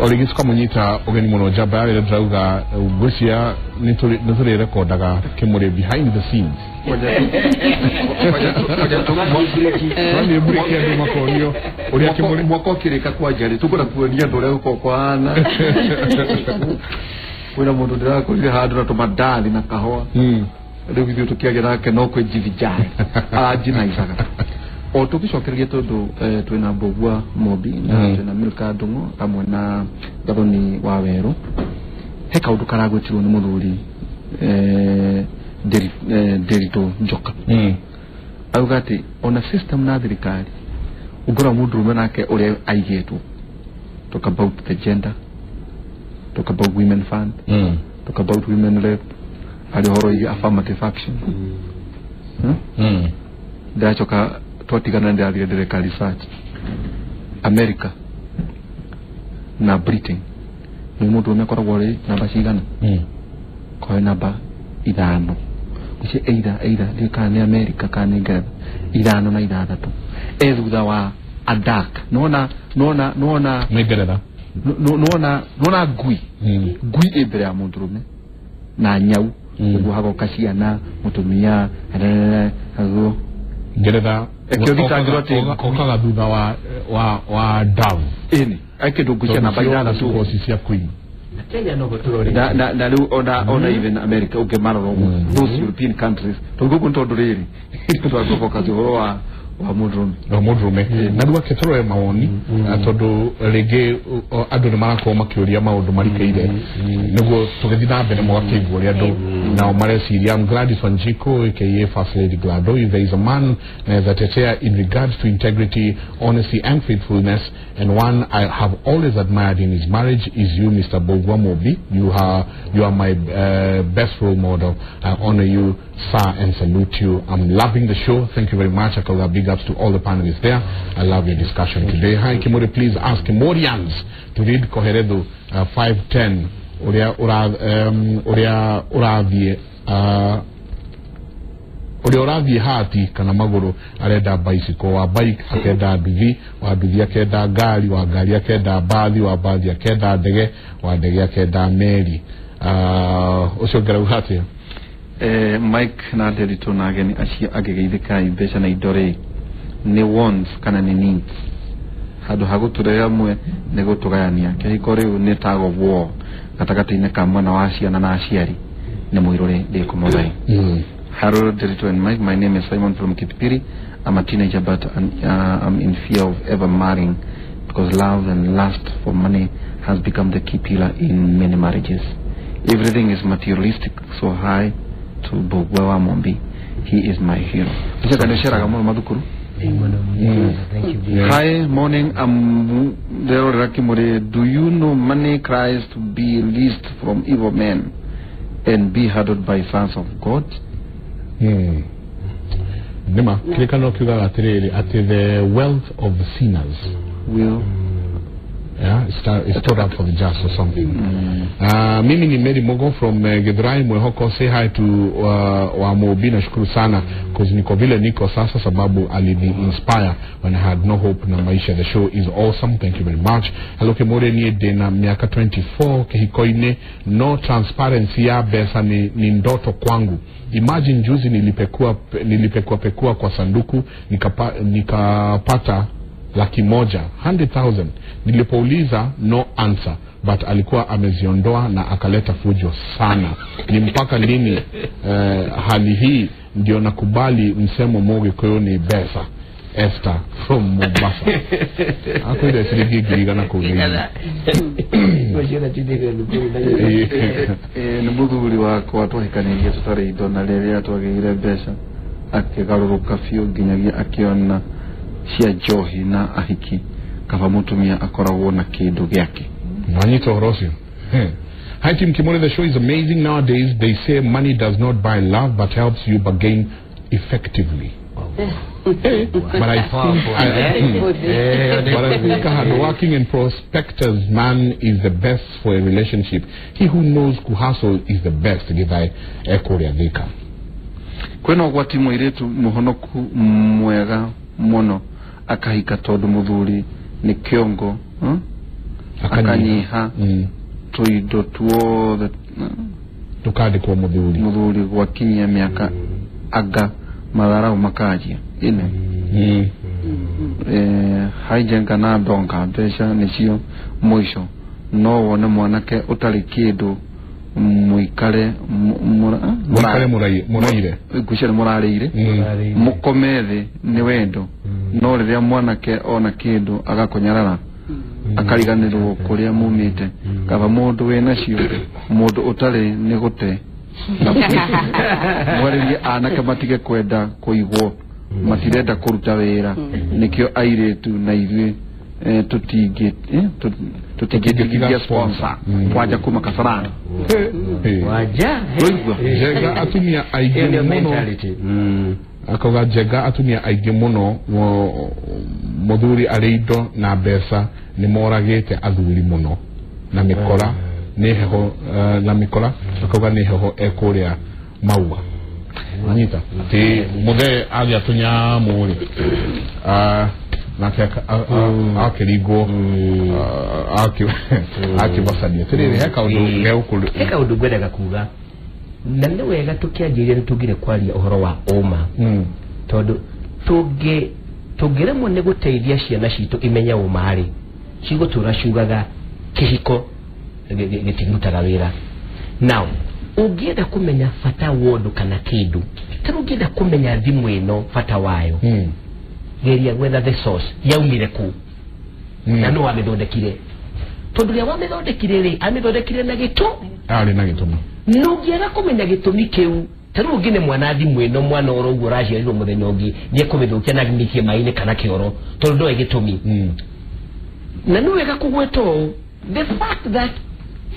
O rĩngĩ tukamũnyita ũgeni mũno njamba ya wĩra. Ndĩrauga ngwĩciria nĩ tũrĩrekondaga Kĩmũrĩ behind the scenes. Twathiĩ break andũ makonio ũrĩa Kĩmũrĩ mwaka ũkĩrĩka kwanja rĩ, tũkwenda kuonia andũ ũrĩa gũkorwo kũhana. Kwĩna mũndũ ndĩrakorire handũ na tũmandathi na kahũa. Rĩu ithuĩ tũkĩaria nake no kwĩnjithijai aranjinaicaga o tũgĩcokereria tondũ twĩna Mbũgua Mombi na twĩna Milka Ndung'u hamwe na Gathoni wa Werũ. He kaũndũ karagwetirwo nĩ mũthuri Nderitu Njoka. Auga atĩ ona system na thirikari ũngĩrora mũndũrũme nake ũrĩa aigĩtwo, talk about the gender, talk about women fund, talk about women rep, harĩ ũhoro wĩgiĩ affirmative action. Ndĩracoka twatigana ndĩrathire ndĩreka research America na Britain, nĩ mũndũrũme akoragwo arĩ namba cigana? Korwo namba 5 ũcio either ndiũĩ kana nĩ America kana nĩ Ngeretha, 5 na 6 e thutha wa a duck. Nona nona nona. Nĩ Ngeretha. Nona nona ngui. Ngui ĩ mbere ya mũndũrũme na nyau. Ũguo hagoka ciana, mũtumia aguo. Ngeretha. Ĩkĩo thitangĩrwo atĩ okaga thutha wa dove. Ĩni ai kĩndũ ngui cia namba 6. Koci cia queen. Kenya no gũtũrore. Na rĩu ona even America ũngĩmarora ũguo, those European countries, tondũ gũkũ nĩ tondũ rĩrĩ twagũfocus ũhoro wa mũndũrũme. Wa mũndũrũme. Na rĩu ake tũrore mawoni, tondũ rĩngĩ andũ nĩ marakorwo makĩũria maũndũ marikĩire nĩguo tũgĩthiĩ na mbere mũgakĩigua ũrĩa andũ nao mareciria. I'm Gladys Wanjiku aka First Lady Glado. If there is a man naweza tetea in regards to integrity, honesty and faithfulness, and one I have always admired in his marriage, is you, Mr. Bogwa Mobi. You are my best role model. I honor you, sir, and salute you. I'm loving the show. Thank you very much. Akauga big ups to all the panelists there. I love your discussion today. Hi Kimuri, please ask Kimorians to read Koherethu 510 uria ura uria urathiĩ ũrĩa ũrathiĩ hati kana magũrũ arenda bicycle, wa bike akenda nduthi, wa nduthi akenda ngari, wa ngari akenda mbathi, wa mbathi akenda ndege, wa ndege akenda meri. Ũcio ũngĩrauga atĩa? Mike na Nderitu na ageni acio angĩgeithĩkai, mbeca na indo rĩ, nĩ wants kana nĩ needs? Handũ ha gũtũrehe hamwe nĩ gũtũgayania. Kĩhiko rĩu nĩ tag of war gatagatĩ-inĩ ka mwena wa ciana na aciari. Nĩ mũirũrĩ ndĩ kũmũthai. Hello, Nderitu and Mike. My name is Simon from Kipipiri. I'm a teenager, but I'm in fear of ever marrying because love and lust for money has become the key pillar in many marriages. Everything is materialistic, so hi to Bogwa wa Mombi. He is my hero. Ndichaka ndĩceraga mũno mathukuru. Thank you. Hi, morning. I'm Ndĩrorera Kimuri. Do you know money cries to be released from evil men and be handled by sons of God? Nĩma kĩrĩkanĩro kiugaga atĩrĩrĩ atĩ the wealth of the sinners will yeah, it's stored up for the just or something. Mimi ni Mary Mogo from Githurai Mwehoko. Say hi to wa Mobi. Nashukuru sana cause niko vile niko sasa sababu alini inspire when I had no hope na maisha. The show is awesome. Thank you very much. Hello Kimore, niĩ ndĩna miaka 24 kĩhiko-inĩ, no transparency ya mbeca ni ndoto kwangu. Imagine juzi nilipekua pekua kwa sanduku nikapata 100,000, 100,000. Nilipouliza, no answer, but alikuwa ameziondoa na akaleta fujo sana. Ni mpaka lini hali hii ndio nakubali msemo Mũgĩkũyũ ni mbeca? Esther from Mombasa akwire ciringi 100,000 kũu thĩinĩ. Nĩ mũthuri wakwa twahikanirie tũtarĩ indo, na rĩrĩa twagĩire mbeca akĩgarũrũka biũ nginyagia akĩona cia njohi na ahiki. Kaba mũtumia akoragwo na kĩndũ gĩake. Nwanyita ũhoro ũcio. Hi Team Kimore, the show is amazing. Nowadays they say money does not buy love but helps you bargain effectively. But I think a hardworking and prospector's man is the best for a relationship. He who knows kuhustle is the best. Githai Ekoria Thika. Kwĩna ũgwati mũirĩtu mũhonoku mwega mũno akahika tondũ mũthuri nĩ kĩongo, Akanyiha tuindo tuothe tukandikwo muthuri muthuri gwakinyia miaka anga matharau makanjia ine haijenga na ndonga mbeca nicio mwisho no wone mwanake utari kindu muikare muikare muraire ngucere murareire mukome thi ni wendo no riria mwanake ona kindu agakonyarara akariganirwo kuria mumite kaba mundu winacio mundu utari ni gute mwaririe anake matige kwenda kuigwo matirenda kuruta wira nikio airitu na ithuĩ tutingĩtigithia sponsor waja kuma Kasarani waja Njenga atumia aingĩ mũno akauga Njenga atumia aingĩ mũno mũthuri arĩ indo na mbeca nĩ moragĩte athuri mũno na mĩkora nĩ heho na mĩkora akauga nĩ heho ekũrĩa maua nyita ti muthe agĩa tũnyamũ rĩ nake akĩringwo akĩbacania atĩrĩrĩ he kaũndũ gegũkũrĩ he kaũndũ ngwendaga kuga na nĩ wega tũkĩanjĩrĩria nĩ tũngire kwaria ũhoro wa ũma tondũ tũngĩremwo nĩ gũteithia ciana citũ imenye ũma rĩ cigũtũra ciugaga kĩhiko gĩtirutaga wĩra. Now ũngĩenda kũmenya bata wa ũndũ kana kĩndũ ta ũngĩenda kũmenya thimũ ĩno bata wayo geria gwetha the source yaumire kũ na nũ wamĩthondekire tondũ rĩrĩa wamĩthondekire rĩ amĩthondekire na gĩtũ arĩ na gĩtũmi nũngĩaga kũmenya gĩtũmi kĩu ta rĩu ũngĩ nĩ mwana thimũ ĩno mwana oro ũguo ũraciarirwo mũthenya ũngĩ nĩekũmĩthũkia na mĩkie maĩ-inĩ kana kĩoro tondũ ndoĩ gĩtũmi na nĩ wega kũgweta ũũ the fact that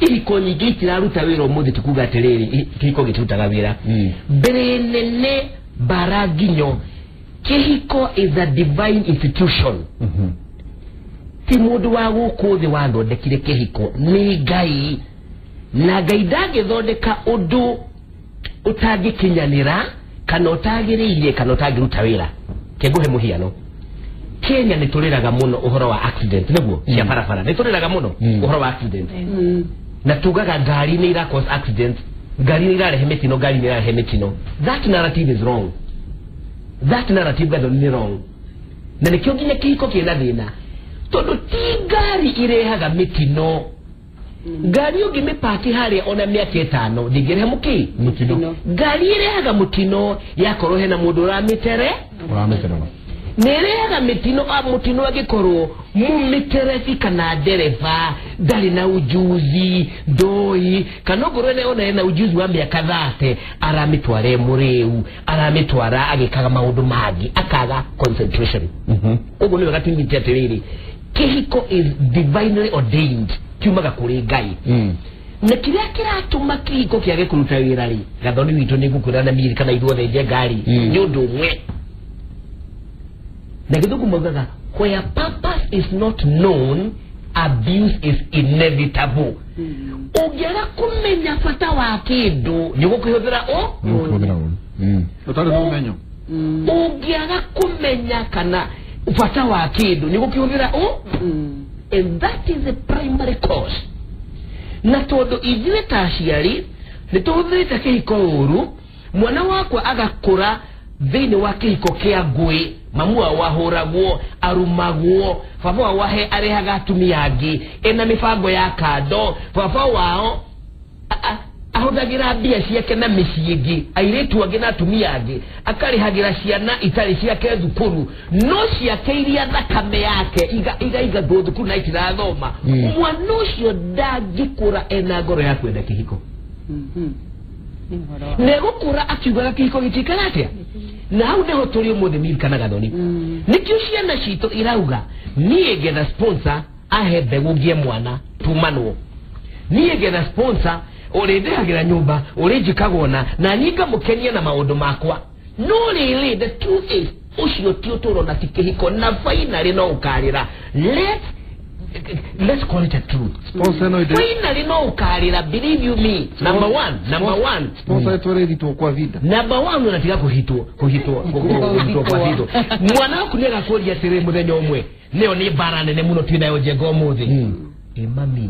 ihiko nyingĩ itiraruta wĩra ũmũthĩ ti kuga atĩrĩrĩ kĩhiko gĩtirutaga wĩra mbere nene bara nginyo kĩhiko is a divine institution. Ti mũndũ wa gũkũ thĩ wathondekire kĩhiko nĩ Ngai na Ngai ndangĩthondeka ũndũ ũtangĩkinyanĩra kana ũtagĩrĩire kana ũtangĩruta wĩra. Kengũhe mũhiano Kenya nĩ tũrĩraga mũno ũhoro wa accident nĩguo cia barabara nĩ tũrĩraga mũno ũhoro wa accident na tugaga ngari nĩ ira cause accident ngari nĩ irarehe mĩtino ngari nĩ irarehe mĩtino. That narrative is wrong. That narrative gathoni nĩ wrong na nĩkĩo nginya kĩhiko kĩna thĩna tondũ ti ngari irehaga mĩtino. Ngari ũngĩmĩpaki harĩa ona mĩaka ĩtano ndĩngĩrehe mũkĩ mũtino. Ngari irehaga mũtino yakorwo hena mũndũ ũramĩtere nĩ ĩrehaga mĩtino mũtino angĩkorwo mũmĩterebi kana ndereba ndarĩ na ujuzi ndoi kana okorwo ona ena ujuzi wa mĩaka 30 aramĩtwara mũrĩu aramĩtwara agĩkaga maũndũ mangĩ akaga concentration. Ũguo nĩ wega tũnyite atĩrĩrĩ kĩhiko is divinely ordained kiumaga kũrĩ Ngai na kĩrĩa kĩratũma kĩhiko kĩage kũruta wĩra rĩ Gathoni witũ nĩ ngũkwĩra na miri kana ithuothe Njengari nĩ ũndũ ũmwe na gĩthũngũ maugaga where purpose is not known abuse is inevitable. Ũngĩaga kũmenya bata wa kĩndũ nĩ ũgũkĩhũthĩra ũtarĩ na ũmenyo ũngĩaga kũmenya kana bata wa kĩndũ nĩ ũgũkĩhũthĩra and that is the primary cause. Na tondũ ithuĩ ta aciari nĩ tũhũthĩrĩte kĩhiko ũru mwana wakwa agakũra thĩinĩ wa kĩhiko kĩa ngũĩ mamu wao ahũragwo arumagwo baba wao arehaga atumia angĩ ena mĩbango ya kando baba wao ahũthagĩra mbia ciake na mĩciĩ ĩngĩ airĩtu angĩ na atumia angĩ akarĩhagĩra ciana itarĩ ciake thukuru no ciake iria thakame yake igaingatwo thukuru na itirathoma mwana ũcio ndangĩkũra ena ngoro ya kwenda kĩhiko negũkũra akiugaga kĩhiko gĩtikara atĩa na hau nĩho tũrĩ ũmũthĩ miri kana Gathoni nĩkĩo ciana citũ irauga niĩ ngetha sponsor ahe mbegũ ngĩe mwana tumanwo niĩ ngetha sponsor ũrĩndĩhagĩra nyũmba ũrĩnjikagwo na niĩ ngamũkenia na maũndũ makwa no rĩrĩ the truth is ũcio ti ũtũũro na ti kĩhiko na finally no ũkarĩra let's call it a truth. Sponsor no finally no ukarira believe you me number one sponsor etwarĩritwo kwa vida number one unatiga kuhitwo kwa vitwo mwana waku nĩagakũria atĩrĩ mũthenya ũmwe nĩyo nĩ mbara nene mũno twĩ nayo Njenga ũmũthĩ Ĩ mami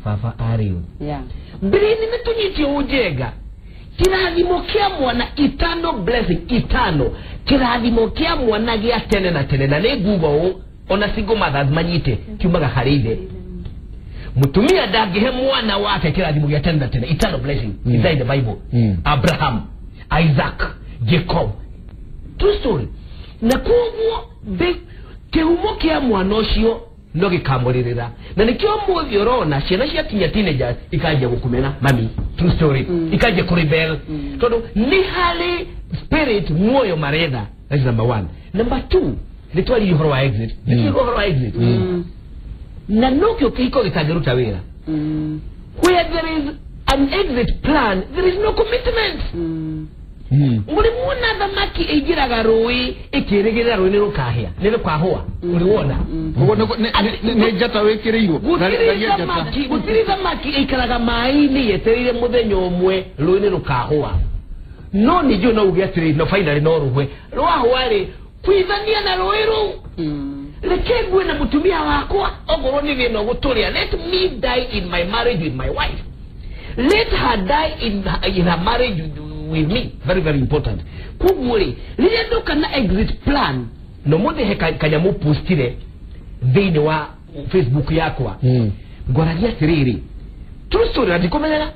baba arĩ ũ? Mbere-inĩ nĩ tũnyitie ũnjenga kĩrathimo kĩa mwana eternal blessing eternal kĩrathimo kĩa mwana gĩa tene na tene na nĩ nguga ũũ ona single mothers manyite kiumaga harĩ ithe. Mutumia ndangĩhe mwana wake kĩrathimo gĩa tene na tene eternal blessing. Inside the Bible. Abraham, Isaac, Jacob. True story. Na koguo kĩhumo kĩa mwana ũcio no gĩkamũrĩrĩra na nĩkĩo mũthĩ ũrona ciana ciakinya teenagers ikanjia gũkumena mami. True story. Ikanjia kũrebel tondũ nĩ harĩ spirit muoyo maretha. That's number one. Number two, nĩ twaririe ũhoro wa exit. Nĩ ũhoro wa exit. Na nokĩo kĩhiko gĩtangĩruta wĩra. Where there is an exit plan, there is no commitment. Mũrĩ muona thamaki ĩingĩraga rũĩ ĩkĩrĩgĩrĩra rũĩ nĩ rũkahĩa nĩ rũkahũa. Ũrĩ wona nĩ njata wĩkĩrĩirwo. Gũtirĩ thamaki ĩikaraga maĩ-inĩ yetereire mũthenya ũmwe rũĩ nĩ rũkahũa. No ningĩ no uge atĩrĩrĩ no finally no rũhwe rwahũa rĩ kwithania na rũĩ rũu reke ngue na mũtumia wakwa okorwo nĩ thĩna ũgũtũrĩa. Let me die in my marriage with my wife. Let her die in her marriage with me. Very, very important. Koguo rĩ rĩrĩa ndoka na exit plan no mũthĩ he kanyamũ postire thĩinĩ wa Facebook yakwa ngwaragia atĩrĩrĩ true story na ndikũmenyera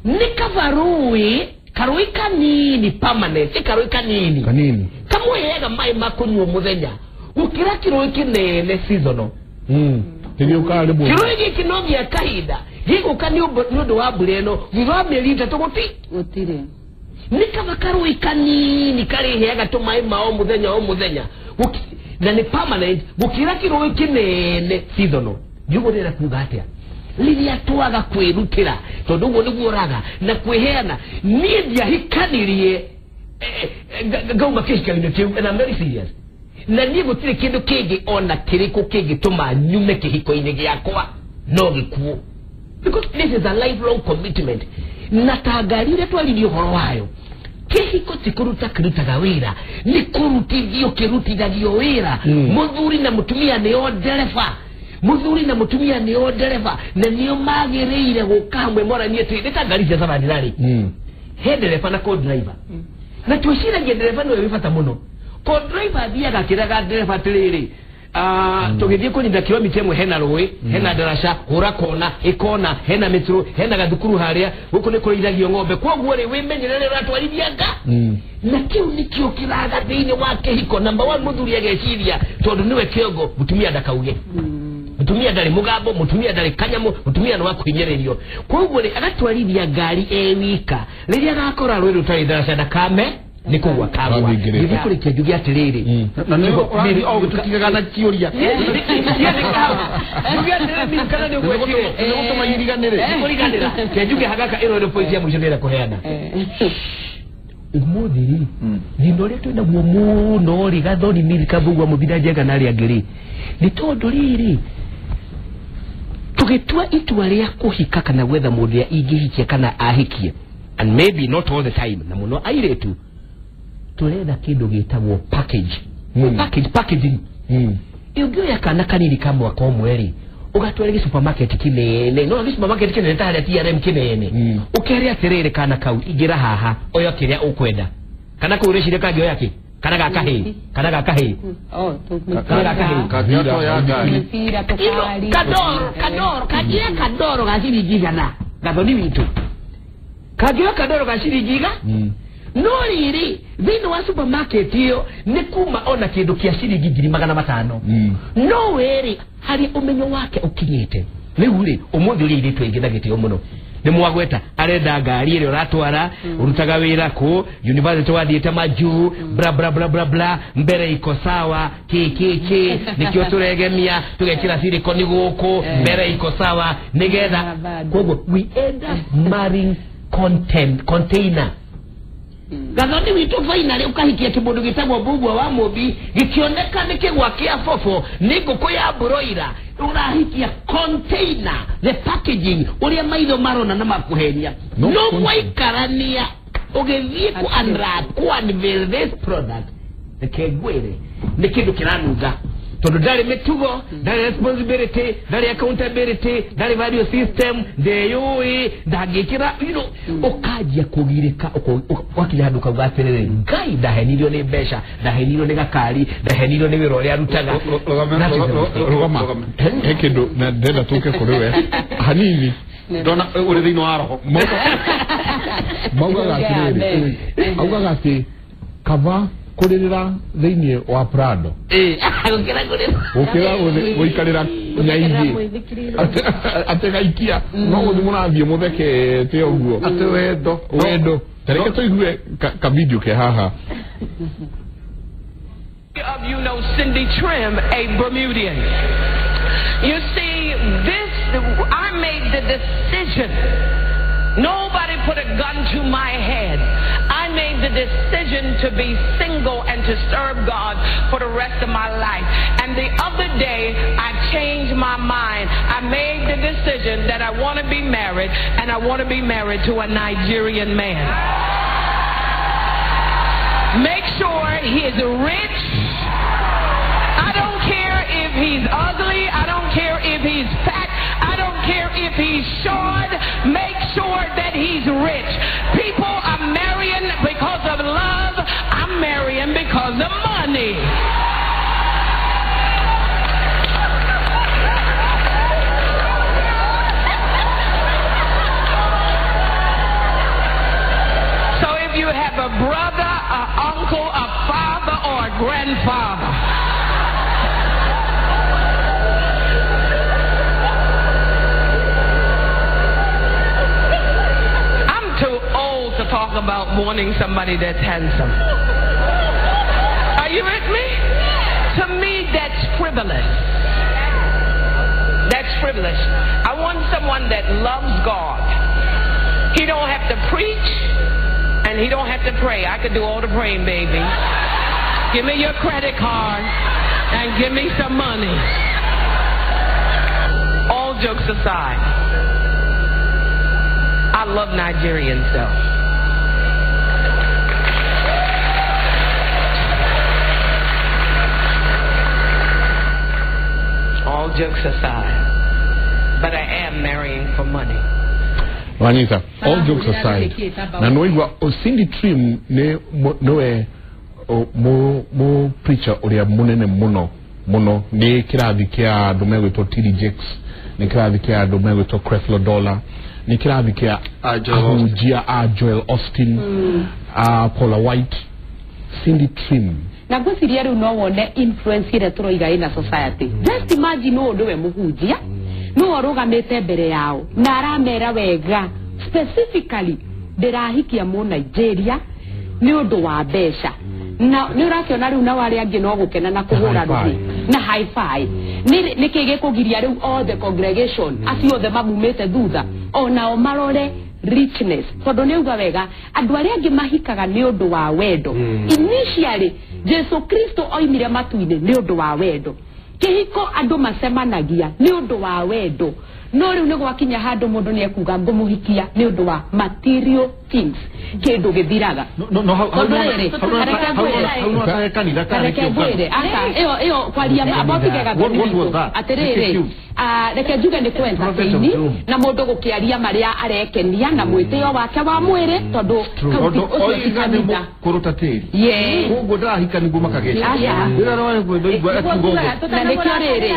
nĩ kaba rũĩ karũĩ kanini permanent karũĩ kanini kamũheaga maĩ ma kũnyua mũthenya gũkĩra kĩrũĩ kĩnene seasonal. Kĩrũĩ gĩkĩ no gĩa kahinda gĩgũka nĩ ũndũ wa mbura ĩno thutha wa mĩeri ĩtatũ gũtirĩ. Nĩ kaba karũĩ kanini karĩheaga tũmaĩ ma o mũthenya o mũthenya na nĩ permanent gũkĩra kĩrũĩ kĩnene seasonal. Nĩũguo ndĩrenda kuga atĩa? Rĩrĩa twaga kwĩrutĩra tondũ ũguo nĩguo ũraga na kwĩheana niĩ ndiahikanirie ngauma kĩhiko-inĩ kĩu and I'm very serious. Na niĩ gũtirĩ kĩndũ kĩngĩ ona kĩrĩkũ kĩngĩtũma nyume kĩhiko-inĩ gĩakwa no gĩkuũ. Because this is a lifelong commitment. Na ta ngari ũrĩa twaririe ũhoro wayo kĩhiko ti kũruta kĩrutaga wĩra nĩ kũrutithio kĩrutithagio wĩra. Mũthuri na mũtumia nĩo ndereba. Mũthuri na mũtumia nĩo ndereba na nĩo magĩrĩire gũka hamwe moranie atĩ nĩ ta ngari cia thabarĩ he ndereba na co-driver. Na twĩciragia ndereba nĩwe wĩ bata mũno. Co-driver athiaga akĩraga ndereba atĩrĩrĩ tũgĩthiĩ kũnyita kilomita ĩmwe hena rũĩ hena ndaraca hũra kona ĩkona hena mĩtũrũ hena gathukuru harĩa gũkũ nĩ kũrĩithagio ng'ombe koguo rĩ wĩmenyerere ũratwarithia nga. Na kĩu nĩkĩo kĩraga thĩinĩ wa kĩhiko. Number one mũthuri ageciria tondũ nĩwe kĩongo mũtumia ndakauge. Mũtumia ndarĩ mũgambo mũtumia ndarĩ kanyamũ mũtumia nĩ wa kũhinyĩrĩrio. Koguo rĩ agatwarithia ngari e wika rĩrĩa agakora rũĩ rũtarĩ ndaraca ndakame nĩ kũgwa kagwa. Gĩthiĩ kũrĩkia njuge atĩrĩrĩ na nĩ ũrathiĩ o ũgĩtũtigaga na kĩũria njuge atĩrĩrĩ kana nĩ ũgwetire nĩgũtũma iriganĩre kũriganĩra ke njuge hagaka ĩno nĩ point ya mũico ndĩrenda kũheana. Ũmũthĩ rĩ thĩna ũrĩa twĩnaguo mũno rĩ Gathoni Milka Mbugua Mũthina Njenga na arĩa angĩ rĩ nĩ tondũ rĩrĩ tũgĩtua itua rĩa kũhika kana gwetha mũndũ ũrĩa ingĩhikia kana ahikie and maybe not all the time na mũno airĩtu tũretha kĩndũ gĩtagwo package. Package packaging. Ũngĩoya kana kanini ka mwaka ũmwe rĩ ũgatware gĩsupermarket kĩnene no gĩsupermarket kĩnene ta harĩa TRM kĩnene ũkere atĩrĩrĩ kana kau ingĩra haha oya kĩrĩa ũkwenda kana kau ũreciria kangĩoya kĩ kana ga kahĩĩ kana ga kahĩĩ kana ga kahĩĩ kadoro kadoro kangĩoya kadoro ga ciringi 100 Gathoni witũ kangĩoya kadoro ga ciringi 100 no rĩrĩ thĩinĩ wa supermarket ĩyo nĩ kuma ona kĩndũ kĩa ciringi 500,000 no wĩrĩ harĩ ũmenyo wake ũkinyĩte. Rĩu rĩ ũmũthĩ ũrĩa airĩtu aingĩ na gĩtĩo mũno nĩ mwagweta arenda ngari ĩrĩa ũratwara ũrutaga wĩra kũ university wathiĩte majuu bla bla bla bla bla mbere iko sawa kĩ kĩ kĩ nĩkĩo tũregemia tũgekĩra silicone gũkũ mbere iko sawa nĩgetha koguo we end up marrying content container. Gathoni witũ finally ũkahikia kĩmũndũ gĩtagwo Mbugua wa Mũmbi gĩkĩoneka nĩ kĩgwa kĩa bobo nĩ ngũkũ ya broiler ũrahikia container the packaging ũrĩa maitho marona na makũhenia no mwaikarania ũgĩthiĩ ku unwrap ku unveil this product reke ngwĩre nĩ kĩndũ kĩranunga Tondu ndari mitugo, ndari responsibility, ndari accountability, ndari value system, ndeyui, ndangikira, you know, ukanjia kugirika, wakinya handu kauga atiriri, Ngai ndahenirio ni mbeca, ndahenirio ni gakari, ndahenirio ni wira uria arutaga. Rugama. He kindu na ndenda tuke kuri we hanini. Ndona uri thiini wa roho. Maugaga atiriri. Augaga ati kava kuririra thiini wa Prado. Gukira guikarira nyaingi. Ategaikia no guthi murathie muthekete uguo. Ati wendo. Wendo. Tareke tuigue ka video ke haha. Of you know Cindy Trim, a Bermudian. You see, this, I made the decision. Nobody put a gun to my head. I made the decision to be single and to serve God for the rest of my life. And the other day, I changed my mind. I made the decision that I want to be married, and I want to be married to a Nigerian man. Make sure he is rich. I don't care if he's ugly. I don't care if he's fat. I don't care if he's short. Make sure that he's rich. People are marrying because of love. I'm marrying because of money. So if you have a brother, an uncle, a father, or a grandfather, to talk about wanting somebody that's handsome. Are you with me? To me, that's frivolous. That's frivolous. I want someone that loves God. He don't have to preach and he don't have to pray. I could do all the praying, baby. Give me your credit card and give me some money. All jokes aside, I love Nigerians though. All jokes aside, but I am marrying for money. Wanita, all jokes aside, na noigwa Cindy Trim ne noe mo preacher uria munene muno muno ni kirathi kia andu megwitwo TD Jakes, ni kirathi kia andu megwitwo Creflo Dollar, ni kirathi kia ahunjia a Joel Austin, a Paula White, Cindy Trim. Na ngwiciria riu no wone influence ira turoiga ina society. Just imagine no niwe muhunjia, no arugamite mbere yao na aramera wega specifically ndirahikia mu Nigeria ni undu wa mbeca. Na ni urakiona riu na wale angi no gukena na kuhura ruhi na hi-fi. Ni ki gikugiria riu all the congregation acio othe mamumite thutha onao marore richness tondu ni uga wega andu aria angi mahikaga ni undu wa wendo. Initially Jesu Kristo oimire matu-ini ni undu wa wendo. Kihiko andu macemanagia ni undu wa wendo. No riu ni gwakinya handu mundu ni ekuga ngumuhikia ni undu wa material things, kindu githiraga. No, how iyo kwaria abotigega atiriri reke njuge ni kwentertain na mundu gukiaria maria arekenia na mwitio wake wa mwiri tondu oiga ni mukuruta tiri koguo ndarahika niguo makageca na nikio riri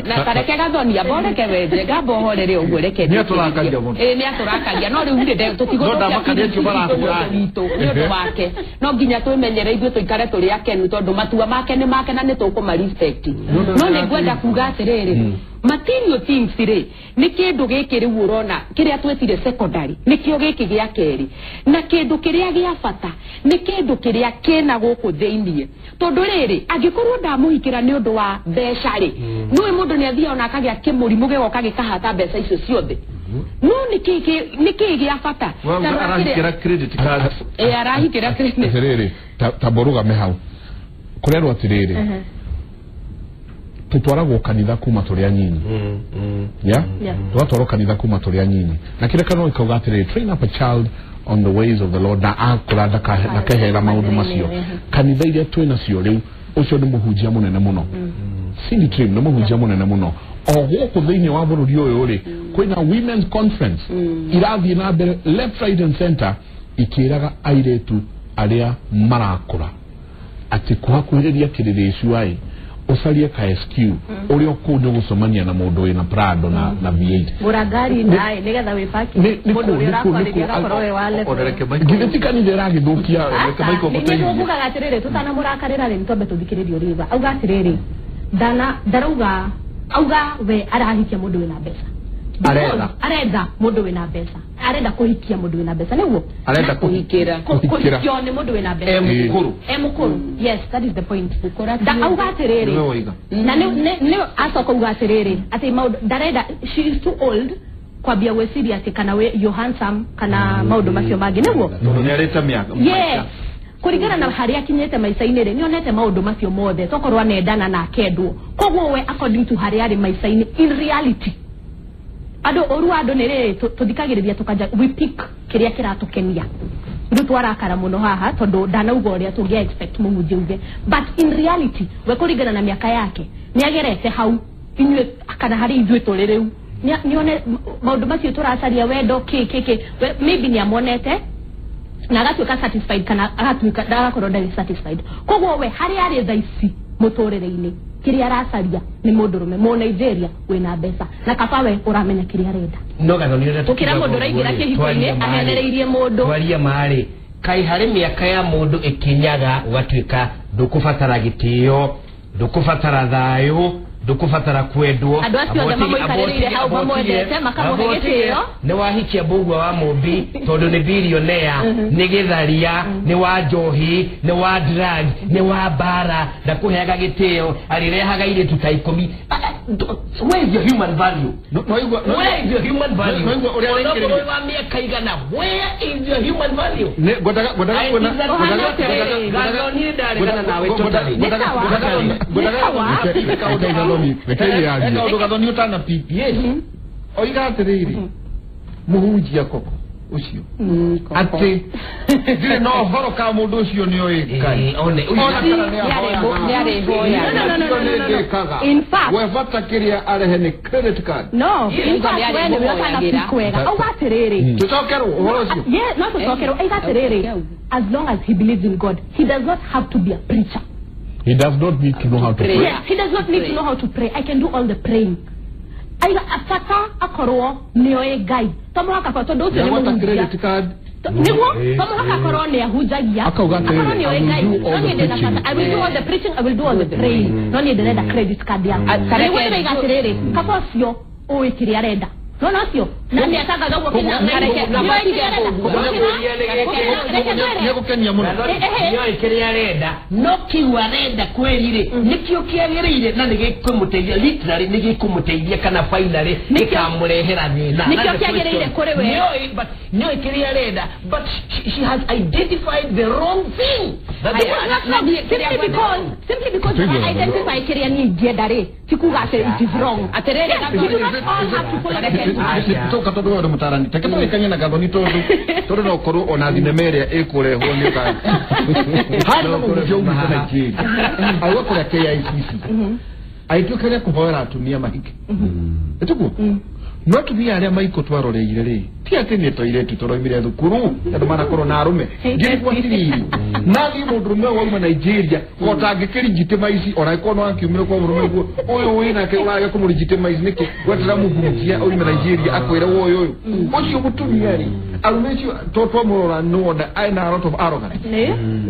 na tareke gathonia boreke wenje ngamba uhorere uguo reke ni aturakaria muno ni aturakaria no riu ri tutiguthukia witũ nĩ ũndũ wake no nginya twĩmenyere ithuĩ tũikare tũrĩ akenu tondũ matua make nĩ make na nĩ tũkũma respect. No nĩ ngwenda kuga atĩrĩrĩ, material things rĩ nĩ kĩndũ gĩkĩ rĩu ũrona kĩrĩa twĩtire secondary nĩkĩo gĩkĩ gĩa kerĩ, na kĩndũ kĩrĩa gĩa bata nĩ kĩndũ kĩrĩa kĩna gũkũ thĩiniĩ tondũ rĩrĩ angĩkorwo ndamũhikĩra nĩ ũndũ wa mbeca rĩ nĩũĩ mũndũ nĩ athiaga ona akagĩa kĩmũrimũ gĩgoka gĩkahata mbeca icio ciothe. No nĩ kĩ gĩa bata arahikĩra credit card arahikĩra credit atĩrĩrĩ ta borũgame hau kũrerwo atĩrĩrĩ tutwaragwo kanitha kuma tũrĩ anyinyi yeah twatwarwo kanitha kuma tũrĩ anyinyi na kĩrĩa kanitha ikauga atĩrĩrĩ train up a child on the ways of the Lord na akũra ndakehera maũndũ macio. Kanitha iria twĩ nacio rĩu ũcio nĩ mũhunjia mũnene mũno Cindy Trim nĩ mũhunjia mũnene mũno o gũkũ thĩinĩ wa bũrũri ũyũ rĩ kwĩna women's conference irathiĩ na mbere left right and center ikĩraga airĩtu arĩa marakũra atĩ kũhakuhĩrĩria kĩrĩrĩcua ũcarie ka SQ ũrĩa kũu nĩ ũgũcemania na mũndũ wĩna Prado na V8 gũra ngari naĩ nĩgetha wĩpaki mũndũ ũrĩa ũrakwarĩria agakorwo wĩ wa level. Githĩ ti kanitha ĩragĩthũkia nĩguo ngugaga atĩrĩrĩ tũtanamũrakarĩra rĩ nĩtwambe tũthikĩrĩrie ũrĩa auga atĩrĩrĩ ndarauga auga we arahikia mũndũ wĩna mbeca aretha mũndũ wĩna mbeca arenda kũhikia mũndũ wĩna mbeca nĩguo arenda kũhikĩra kũhikio nĩ mũndũ wĩna mbeca e mũkũrũ yes that is the point da auga atĩrĩrĩ na nĩ acoka uga atĩrĩrĩ atĩ maũndũ ndarenda she is too old kwambia gwĩciria atĩ kana we you handsome kana maũndũ macio mangĩ nĩguo tondũ nĩarĩte mĩaka yes kũringana na harĩa akinyĩte maica-inĩ rĩ nĩonete maũndũ macio mothe tokorwo anendana na akendwo koguo we according to harĩa arĩ maica-inĩ in reality andũ ũru wa andũ nĩ rĩrĩ tũthikagĩrĩria tũkanja we pick kĩrĩa kĩratũkenia rĩu twarakara mũno haha tondũ ndanauga ũrĩa tũngĩa expect mũhunjia uge but in reality we kũringana na mĩaka yake nĩagerete hau inyuĩ kana harĩ ithuĩ tũrĩ rĩu nĩone maũndũ macio tũracaria wendo kĩ kĩ kĩ maybe nĩamonete na agatuĩka satisfied kana agatuĩka ndagakorwo ndarĩ satisfied koguo we harĩa arĩ thaa ici mũtũrĩre-inĩ kĩrĩa aracaria nĩ mũndũrũme mũ Nigeria wĩna mbeca na kaba we ũramenya kĩrĩa arenda no gathoni ũrĩa gũkĩra mũndũ ũraingĩra kĩhiko-inĩ ahenereirie mũndũ twaria marĩ kai harĩ mĩaka ya mũndũ ĩkinyaga ũgatuĩka ndũkũbatara gĩtĩo ndũkũbatara thayũ ndũkũbatara kwendwo andũ acio othe mamũikarĩrĩire hau mamwendete makamũhe gĩtĩo nĩ wahikia mbũgua wa mũmbi tondũ nĩ bilionea nĩ gĩtharia nĩ wa njohi nĩ wa drug nĩ wa mbara ndakũheaga gĩtĩo arĩrehaga airĩtu ta 10 where is your human value where is your human value onokorwo wa mĩaka igana where is your human value gathoni ndaregana nawe totally kaũndũ gathoni ũtana pipi oiga atĩrĩrĩ mũhunjia koko ũcio atĩ ndirĩ na ũhoro ka mũndũ ũcio nĩoĩ Ngai ona kana nĩahoyaga we bata kĩrĩa arehe nĩ credit card no in fact we nĩwe ũtana pick wega auga atĩrĩrĩ tũcokerwo ũhoro ũcio no tũcokerwo aiga atĩrĩrĩ as long as he believes in God he does not have to be a preacher. He does not need to know how to pray. Yes, he does not need to know how to pray. I can do all the praying. Aiga afata akorwo nĩoĩ Ngai. To mũhaka kwa tondũ ũcio nĩ mũhunjia. Nĩguo to mũhaka akorwo nĩ ahunjagia. Akauga atĩrĩrĩ, I will do all the preaching. I will do all the preaching, I will do all the praying. No niĩ ndĩrenda credit card yakwa. Nĩguo ndĩraiga atĩrĩrĩ, kaba ũcio ũĩ kĩrĩa arenda. No no na nĩ atangatha ũguo kĩnya nĩegũkenia mũno nĩoĩ kĩrĩa arenda no kĩu arenda kweri rĩ nĩkĩo kĩagĩrĩire na nĩgĩkũmũteithia literally nĩgĩkũmũteithia kana finally gĩkamũrehera thĩna nĩkĩo kĩagĩrĩire kũrĩ we nĩoĩ but nĩoĩ kĩrĩa arenda but she has identified the wrong thing. Simply because I identify kĩrĩa niĩ ingĩenda rĩ ti kuga atĩ it is wrong. Atĩrĩrĩ, we do not all have to follow the same path. Toka tondu we mutarani take tũrĩkanie na gathoni tondu no korwo ona thinema ĩrĩa ĩkũrehwo nĩ ũka harĩ na mũhunjia umĩte Nigeria auga kũrĩa KICC agĩtuĩka nĩ kũhoera atumia mahike ĩtiguo no atumia arĩa maikũ twaroreire rĩ ti atĩ nĩ tũirĩtu tũroimire thukuru andũ manakorwo na arũme ngĩrigwo atĩrĩrĩ nathiĩ mũndũrũme ũyũ wauma Nigeria otangĩkĩringitĩma ici ona ĩkorwo no akiumire kwa mũrũme guo ũyũ wĩnake ũrage kũmũringitĩma ici nĩkĩ gwetera mũhunjia oime Nigeria akwĩre woyũ ũyũ ũcio mũtumia rĩ arũme acio to twamũrora nĩwona ena a lot of arrogance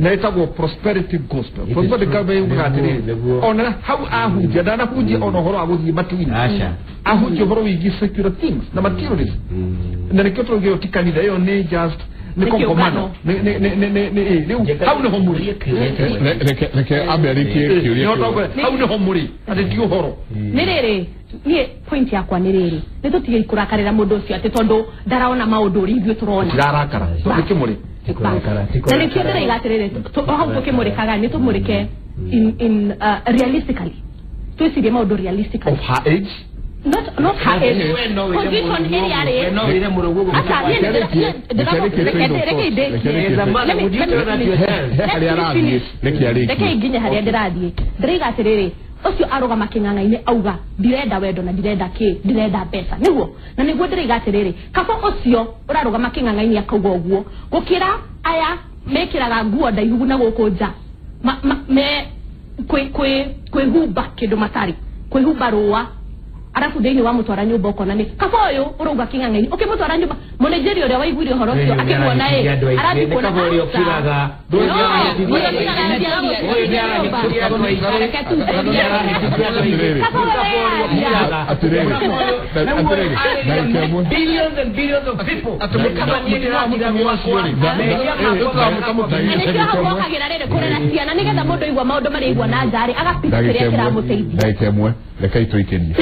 na ĩtagwo prosperity gospel. Prosperity gospel yugaga atĩrĩrĩ ona hau ahunjia ndanahunjia ona ũhoro wa gũthiĩ matu-inĩ ahunjia ũhoro wĩgiĩ secular things na materialism na nĩkĩo tũrauga ti kanitha ĩyo nĩ just nĩ kongamano rĩu hau nĩho mũrĩ reke ambe arĩkie kĩũria hau nĩho mũrĩ atĩ ti ũhoro nĩ rĩrĩ niĩ point yakwa nĩ rĩrĩ nĩ tũtige kũrakarĩra mũndũ ũcio atĩ tondũ ndaraona maũndũ ũrĩa ithuĩ tũrona tirarakara tũkĩmũrĩ na nĩkĩo ndĩraiga atĩrĩrĩ hau tũkĩmũrĩkaga nĩ tũmũrĩke in realistically twĩcirie maũndũ realistically of her age not her age position ĩrĩa arĩ reke nginye harĩa ndĩrathiĩ ndĩraiga atĩrĩrĩ Ũcio arũgama kĩng'ang'a-inĩ auga ndirenda wendo na ndirenda kĩ, ndirenda mbeca. Nĩguo na nĩguo ndĩraiga atĩrĩrĩ, kaba ũcio ũrarũgama kĩng'ang'a-inĩ akauga ũguo gũkĩra aya mekĩraga nguo ndaihu na gũkũ nja me kwĩhumba kĩndũ matarĩ, kwĩhumba rũa, arabu thĩinĩ wa mũtwara nyũmba ũkona nĩ kaba ũyũ ũrauga kĩng'ang'a-inĩ ũkĩmũtwara nyũmba. Mũnĩnjĩri ũrĩa waiguire ũhoro ũcio akĩmuona ĩ arathiĩ kuona billions and billions of people. Nĩkĩo hau mokagĩra rĩrĩ kũrera ciana nĩgetha mũndũ aigua maũndũ marĩa aigua na nja rĩ agapiki kĩrĩa kĩramũteithia. Ndagĩka ĩmwe, rekei tũikĩrie.